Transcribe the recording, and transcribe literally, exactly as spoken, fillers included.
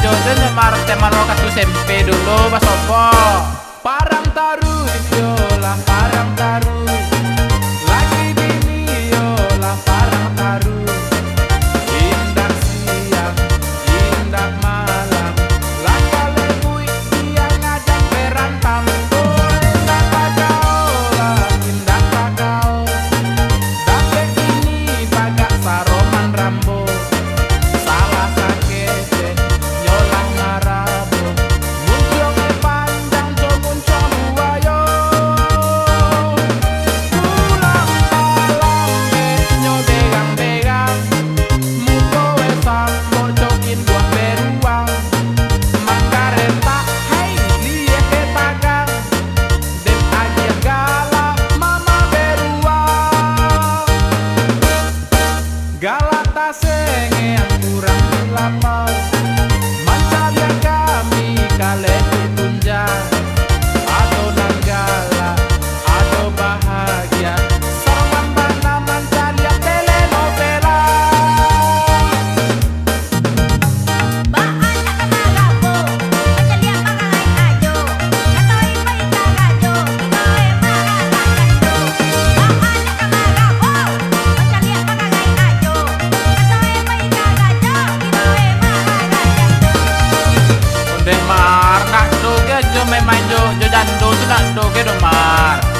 Jan Mar, Jan Mar wakatu S M P dulu, basopo. Parang taruih, iyolah parang taruih. Laki bini, iyolah parang taruih. Indak siang, indak malam. Langkah lebuik, siang adan perang tampun. Indak tagao lah, indak tagao. Dapek bini bagak saroman rambo. Salah sakecek, nyo lah marabo. Muncuang e panjang, co muncuang buayo. Tulang palambek, nyo begang-begang. Muko e sambok, co induak beruang. Manggaretak, hai, lieh e tagang. Den agiah galak, mama beruang. Galak tasengeang urang di lapau, mancaliak kami kalek di tunjang. Ado nan galak, ado bahagia, saroman bana mancaliak telenovela. Baa nyo ka marabo, mancaliak pangalai ajo. Kato ibo ika gajo, kiro e mararakan jo. Baa nyo ka marabo, mancaliak pangalai ajo. Kato ibo ika gajo, kiro e mararakan jo. Ondeh Mar, nak do ge jo main-main jo, jo jando tu nak do ge do Mar.